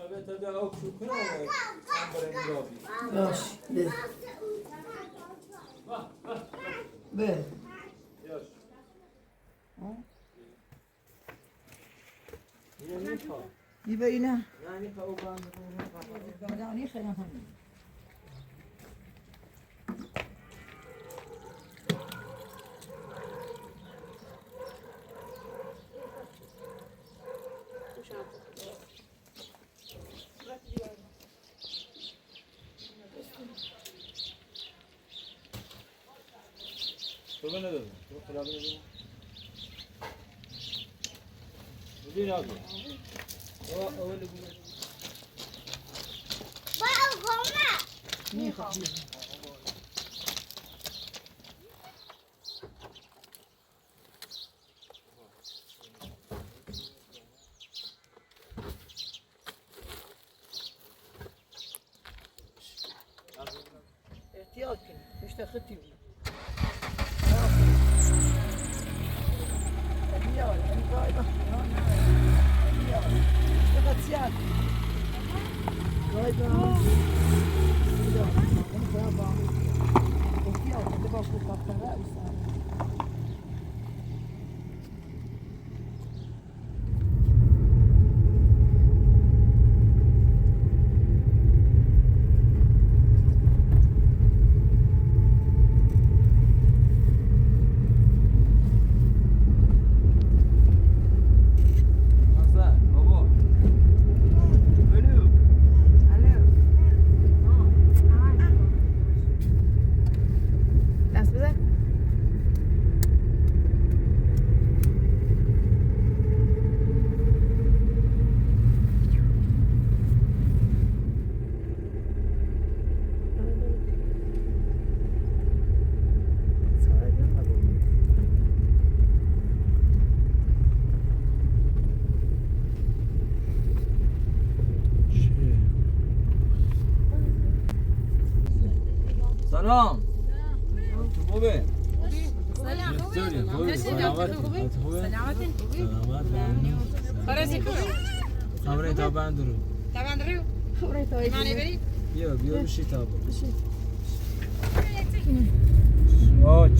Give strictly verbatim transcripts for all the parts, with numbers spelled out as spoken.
Tabii, tabii, avuç yukarı ama ambara bir abi. Yavaş, bir. Be. Yavaş. Yine ne yapalım? Yine, yine. Yani, o ben. Иахьа иалкин, ишьҭахыҭ иҩны. Salam. Tuxuve? Salam. Tuxuve? Selamat. Tuxuve? Selamat. Selamat. Xabrê taban duru. Taban duru. Xabrê taban. Mane beri? Yo, yo, bir şey tabu. Bir şey. Aç.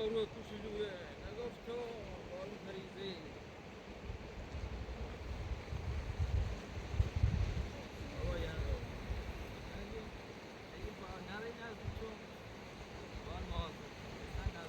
Ruhe kushulu, nagof to, walu kharize. Awa ya. Ayo, ayo, ba, nare na kucho. Ba, ma, sa na.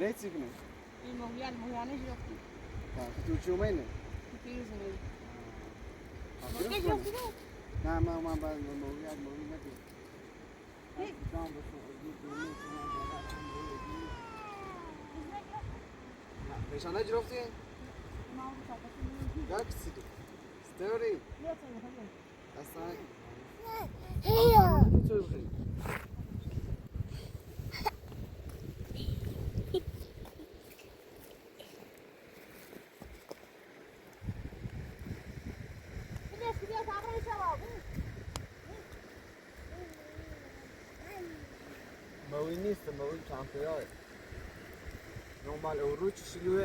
Rețignu. E mă uiat, mă uiat, nu-și rupti. Da, că tu ce umene? Cu tine să vezi. Mă uiat, mă uiat. Da, mă, mă, mă, mă, mă uiat, mă uiat. Deci, ana girofti? Gak sidi. Story. Asta e. Mă uinistă, mă uit ce am pe ea. Normal, o ruci și lui.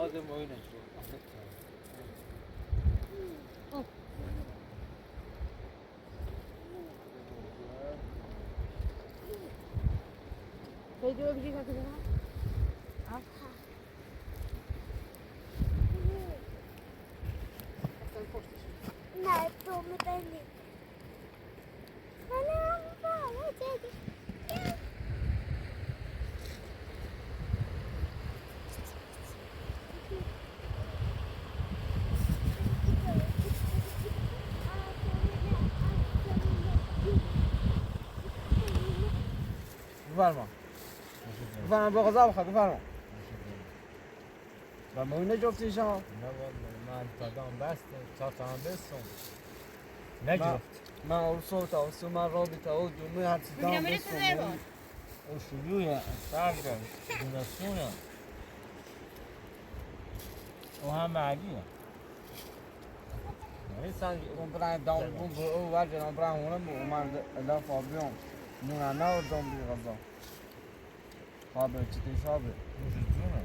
Hadi mă uină și eu. Păi de obicei, ca să vină? Asta e poștă și Da, tu mi dai. Varma. Varma, bă, gaza, bă, varma. Ba, mă, nu joc deja. Nu, mă, mă, mă, pardon, basta, ți-am băsă. Nu joc. Ma, o să, o să, mă, Robita, o, nu, nu, ați dat băsă. O să, eu, ia, sarga, din răsună. O, ha, mă, agia. Comprar, dar um bom, eu, eu, eu, comprar um, um, uma, da Fabião. Não, não, não, não, não, não. Habe, ce te habe? Nu știu, zona.